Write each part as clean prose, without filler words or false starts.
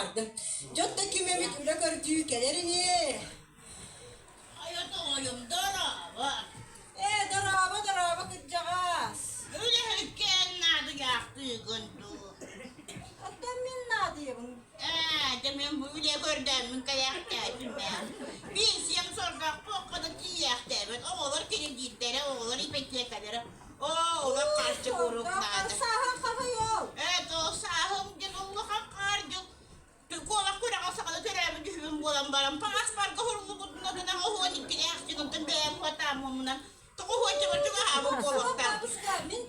баардым. Дьон да ким эмит үлэ көрдүү кэлэр ини. Айа тоҕойум, дорообо. Ээ, дорообо, дорообо, кырдьаҕаас. Үлэһиккээн наадыйаахтыыгын дуу? Оттон мин наадыйабын. Ээ, дьэ мин бу үлэ көрдөөммүн кэлээхтээтим ээ. Пенсиям сордоох туохха да тиийээхтээбэт. Оҕолор кирэдьииттэрэ, оҕолор ипотекалара. Оо, олор харчы куруук наада. Сааһын хаһый ол? Ээ, тоо сааһым диэн улахан хаар дьыл Куолах күрэҕэ саҕана төрөөбүт үһүбүн буолан баран, пааспарга уһуллубутунан оһуон иккилээх дьылыттан бэйэм уотааммынан тоҕуһуончабар чугаһаабыт буолуохтаах. Бабушка, мин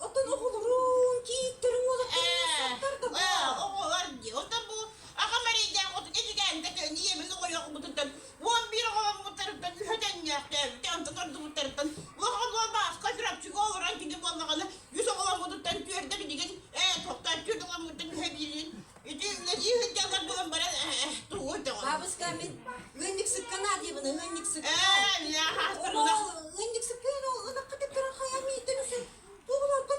оттон оҕолорун, кийииттерин уолаттарын да Ээ, оҕолор дии. Оттон бу аҕам эрэйдээх отут эдьигээнтэ ийэбин оҕойоҕубутуттан 11 оҕоломмуттарыттан үһэ тэҥнээхтээбитэ, онтон ордубуттарыттан улахан уол Бааска Чурапчыга олорон кини буоллаҕына үс оҕоломмутуттан түөрдэ билигин ээ тохтоон түөрт оҕоломмуттан үһэ биирин Ити үлэлии сылдьаллар буолан баран тугу өтөҕүн? Бабушка, мин ыанньыксыкка наадыйабын, ыанньыксыкка. Ээ, мин хаастарына. Ыанньыксыкка ынахха тэптэрэн хайа миитэн үсүн тугуларга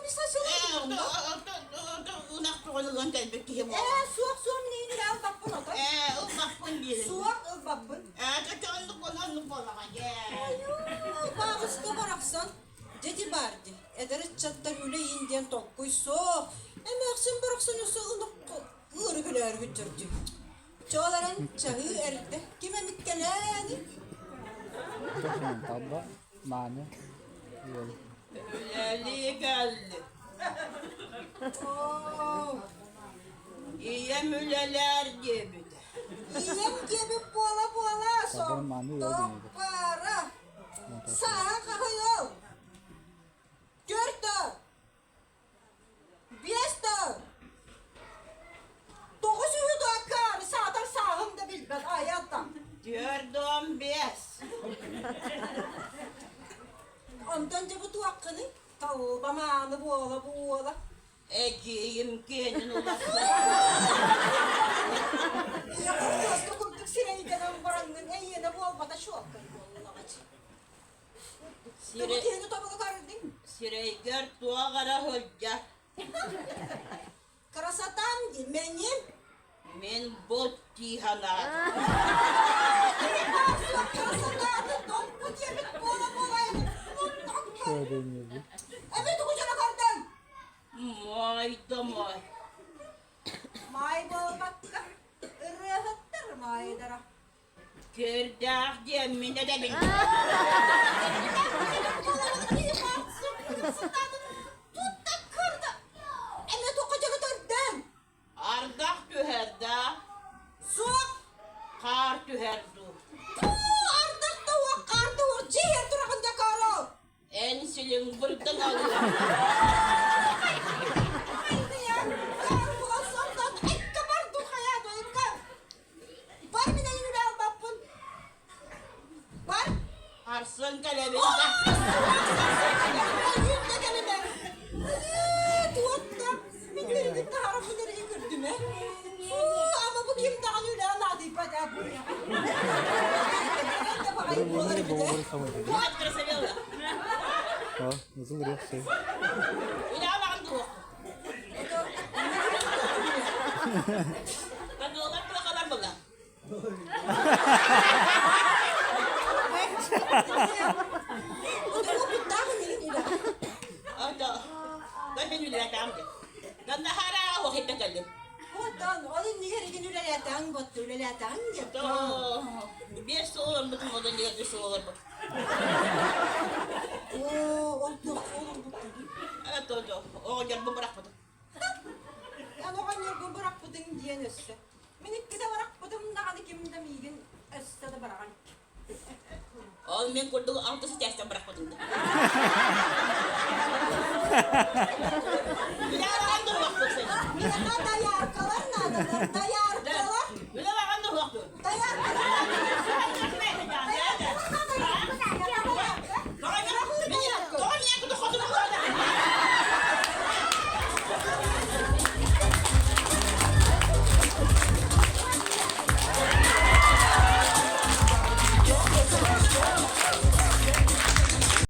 Ынах тоҕон ылан кэлбит киһи буолла. Ээ, суох, суох, мин эйигин үлэ ылбаппын отой. Ээ, ылбаппын диирин. Суох, ылбаппын. Ээ, чочо оннук буола, оннук буолаҕа дьэ. Ойуу, бабушка барахсан. Дьэ баар дии, эдэр ыччаттар үлэ иин диэн толкуй суох. Эмээхсин барахсан өссө ынах ыары көлөөрү сылдьар Чоолорон чаһыы эрдэ ким эмит кэлээни? Талба мааны ыал. Үлэлии кэллим. Оо, Ийэм үлэлээр диэбитэ. ийэм диэбит буола-буола Талба мааны ыал соттох диэбит. баара. Сааһа хаһый ол? Түөрт тыл. Биэс тыл. Тоҕус үһү да акаары саатар сааһым да билбэт айа-та. 45. Онтон дьэ бу туоххыный? Талба мааны буола-буола. Эдьиийим киэнин уларса. Ийэ хортуоска курдук сирэйдэнэн бараҥҥын эйиэнэ буолбата чуолкай буоллаҕа. Тугу киһини тобугу көрдүҥ? Сирэйгэр туох эрэ сылдьар. Красотам дии, мэҥим. Мин бут дии санаатым. Красотатын топпут диэбит буола-буола Эми тугу дьоно көрдөҥ? Моой да моой. Маай буолбакка, ырыаһыттар маайдара. Кирдээх диэммин этэбин. Ардах түһэр да? Суох. Хаар түһэр дуу? Ардах да уох, хаар да уох, дьиэ тураҕын да Карл. Эн силиҥ бырдан алла. Бар мин эйигин үлэ албаппын. Бар. Арсын кэлэбин да. Ойуун да кэлимэ. Туотта. Мин үөрүүбүн таһаарабын эрэ көрдүм ээ. Ама бу ким даҕаны үлэҕэ наадыйбат ээ бу. Вот красавела. А, назыл рехсе. Үлэҕэ баҕан дуо? Подолар плакалар была. Биэс сыл олорбутум, онон үс сыл олорбут. Оҕонньорбун бырахпытым. Эн оҕонньоргун бырахпытыҥ диэн өссө. Мин иккитэ бырахпытым даҕаны ким да миигин өссө да быраҕан. Ол мин курдук алтыс этээстэн бырахпытым да. Үлэҕэ дуһуохпут син. Миэхэ дояркалар наадалар, дояркалар. Үлэҕэ дуһуохпут. Дояркалар.